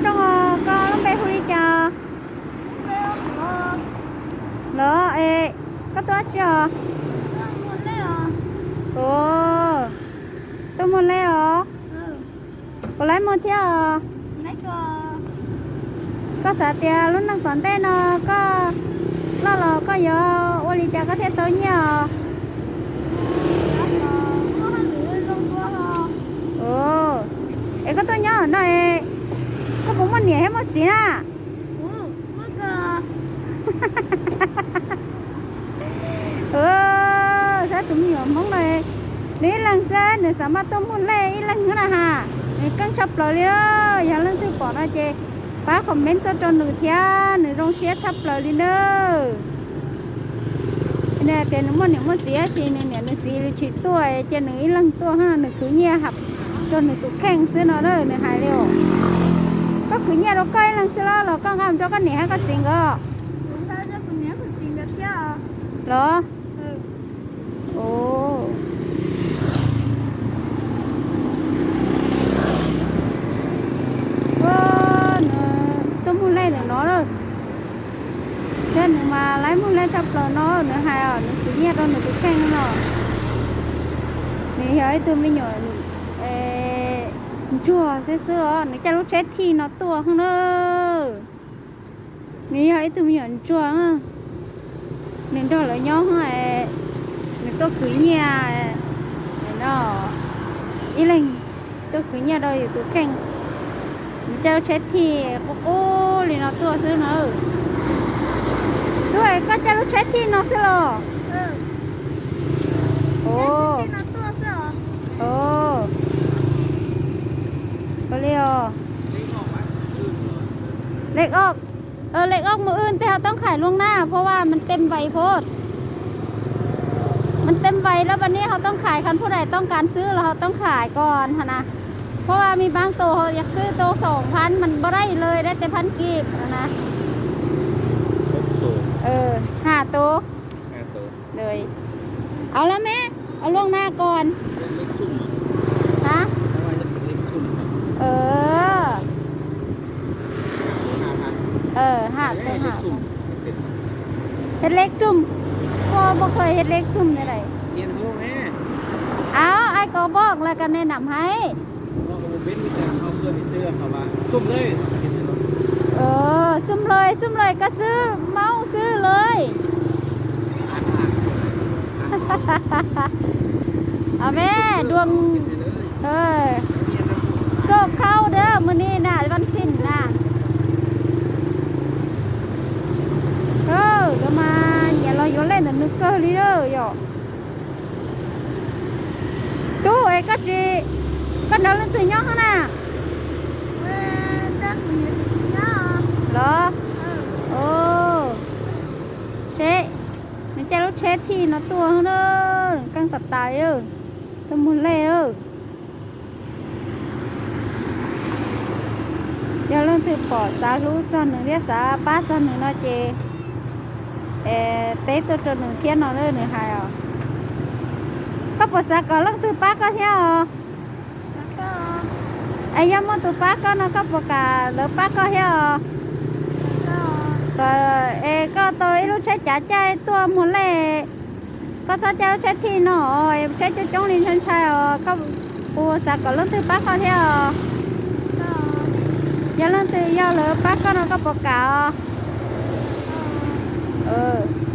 Nyob zoo os, koj lub npe hu li cas? Los es koj tuaj dab tsi os? Tuaj muag lej os? Puas laib muag thiab os? Koj xav tias lub neej tom ntej no koj loj los koj yuav ua li cas koj thiaj tau nyiaj os? Es koj tuaj nyob no es koj puas muaj niam thiab muaj txiv na? Saib tus me nyuam Hmoob no, nws ib leeg xwb nws xav maj tuaj muag lej ib leeg na has. Nws keej tshaj plaws li. Yog leej twg pom no ces pab comment tuaj rau nws thiab, nws zoo siab tshaj plaws li nawb. Nws tias nws muaj niam muaj txiv tab sis nws niam nws txiv li tsis tuaj, cia nws ib leeg tuaj, nws khwv nyiaj rau nws tus kheej xwb no na, nws hais li os. Koj khwv nyiaj rau koj ib leeg xwb los los koj nqa mus rau koj niam thiab koj txiv nkawd los? Nws tuaj muag lej ntawm no lawm. Thiab nws mas laib muag lej tshaj plaws no, nws hais os, nws khwv nyiaj rau nws tus kheej no. Nws yog ib tug me nyuam ntsuag thiab xwb os, nws caij lub tsheb thij no tuaj na. Nws yog ib tug me nyuam ntsuag, nws nrog lawv nyob, nws tuaj khwv nyiaj no, ib leeg tuaj khwv nyiaj rau yus tus kheej. Nws caij lub tsheb thij qub qub li no tuaj xwb no. Tub, koj caij lub tsheb thij no xwb los? Ua li os. Lej ob, lej ob mus wb tej ho toob khais luaj na,เพราะว่ามันเต็มไวโพด มันเต็มไว แล้ววันนี้เขาต้องขาย คันผู้ใดต้องการซื้อ แล้วเขาต้องขายก่อนหั้นนะ เพราะว่ามีบางตัวเขาอยากซื้อตัวสองพัน มันบ่ได้เลย ได้แต่พันกีบหั้นนะ ห้าตัว เอาแล้วแม่ เอาล่วงหน้าก่อน ฮะ เออ เออ ห้าตัว ห้า เฮ็ดเลขซุ่ม บ่ บ่เคยเฮ็ดเลขซุ่มจั่งใด เอา อ้ายก็บอกแล้วก็แนะนำให้ เออ ซุ่มเลย ซุ่มเลย ก็ซื้อ เหมาซื้อเลย เอาแม่ ดวง เออ โชคเข้าเด้อ มื้อนี้น่ะ วันศีลน่ะ เออ ก็มา อย่ารออยู่เล่นแต่นึกเกอร์ลีเดอร์หยอก Tub, es koj tsis, koj nrog leej twg nyob hov na? Los? Seb, nws caij lub tsheb thij no tuaj na, keej tas tas li, tuaj muag lej. Yog leej twg pom xav hlub txog nws thiab xav pab txog nws no ces teb tuaj rau nws thiab no, nws hais os. Koj puas xav kom leej twg pab koj thiab os? Es yog muaj tus pab koj no koj puas kam lawv pab koj thiab os? Kom, es koj tau ib lub tsheb cav caij tuaj muag lej, koj txhob caij lub tsheb thij no, tsheb coob coob li ntshai ntshai os, koj puas xav kom leej twg pab koj thiab os? Yog leej twg yog lawv pab koj no koj puas kam os?